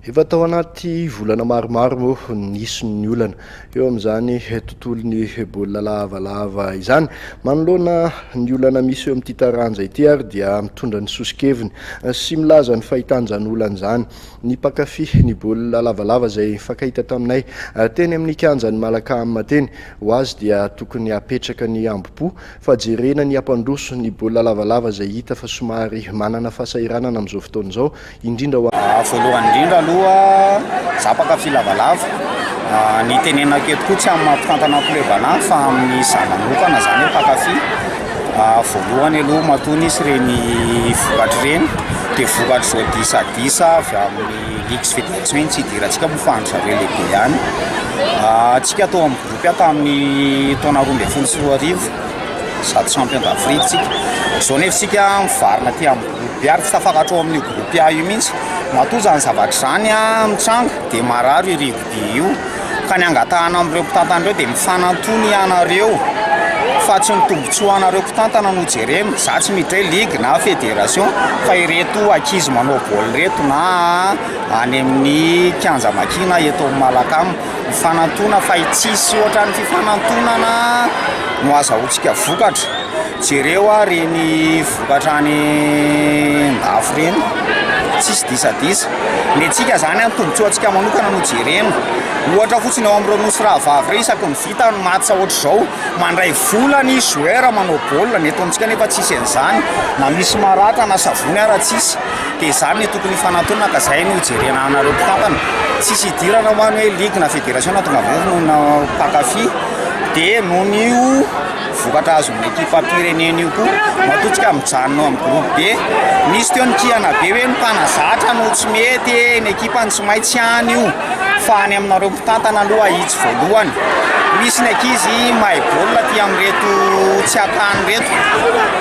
Efa tao anaty volana maromaro moa nisy ny olana eo amin'izany tontolon'ny baolina lavalava izany. Manoloana ny olana misy eo amin'ity taranja ity ary dia mitondra ny soso-keviny sy milaza ny fahitany izany olana izany ny mpankafy ny baolina lavalava izay nifankahita taminay teny amin'ny kianjan'ny Malacam teny. Ho azy dia tokony hapetraka ny hambom-po fa jerena ny hampandroso ny baolina lavalava izay hita fa somary manana fahasahiranana amin'izao fotoana izao indrindra ho Voalohany indrindra aloha za mpankafy lavalava, ny itenenako eto koa tsy amin'ny maha mpitantana club anahy fa amin'ny za manokana zany hoe mpankafy, voalohany aloha matoa nisy ireny vokatra ireny dia vokatr'izao disadisa avy amin'ny ligue sy fédération iny tsy idirantsika moa fa an-dry zareo lehibe ihany, tsika tao amin'ny groupe A tamin'ny taona 2012. Sady champion d'Afrique tsika. Zao nefa tsika mivarina aty amin'ny groupe B ary tsy tafakatra ao amin'io groupe A io mihitsy. Matoa izany zavatra izany mitranga dia marary io rugby io. Ka ny angatahana amin'ireo mpitantana ireo dia mifanantona ianareo fa tsy ny tombotsoanareo mpitantana no jerena. Za tsy miditra hoe ligue na fédération fa ireto ankizy manao baolina ireto na any amin'ny kianja Makina eto amin'ny Malacam. Mifanantona fa tsisy ohatran'ny fifanantonana no azahoantsika vokatra. Jereo ary ireny vokatra any an-dafy ireny, tsisy disadisa. Ny antsika izany an, tombontsoantsika manokana no jerena. Ohatra fotsiny ao amin'ireo nosy rahavavy ireo isaky ny vita ny match ohatr'izao, mandray vola ny joueur manao baolina, ny eto amintsika nefa tsisy an'izany, na misy maratra na savony ara tsisy. Dia izany no tokony hifanantonana ka izay no hijerena anareo mpitantana. Tsisy hidirana hoa ny hoe ligue na fédération na tonga avy eo no mpankafy dia noho ny io vokatra azon'ny ekipam-pirenena io koa matoa tsika mijanona ao amin'ny groupe B. Nisy teo ny kihana be hoe ny mpanazatra no tsy mety e, ny ekipany tsy mahay tsy any io fa any aminareo mpitantana aloha ahitsy voalohany. Misy ny ankizy mahay baolina aty amin'ireto tsy akany ireto,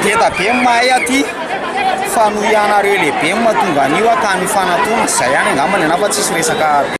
be dia be ny mahay aty. Fa noho ianareo lehibe no mahatonga an'io aho ka nifanatona, zay ihany angamba ny anah fa tsisy resaka.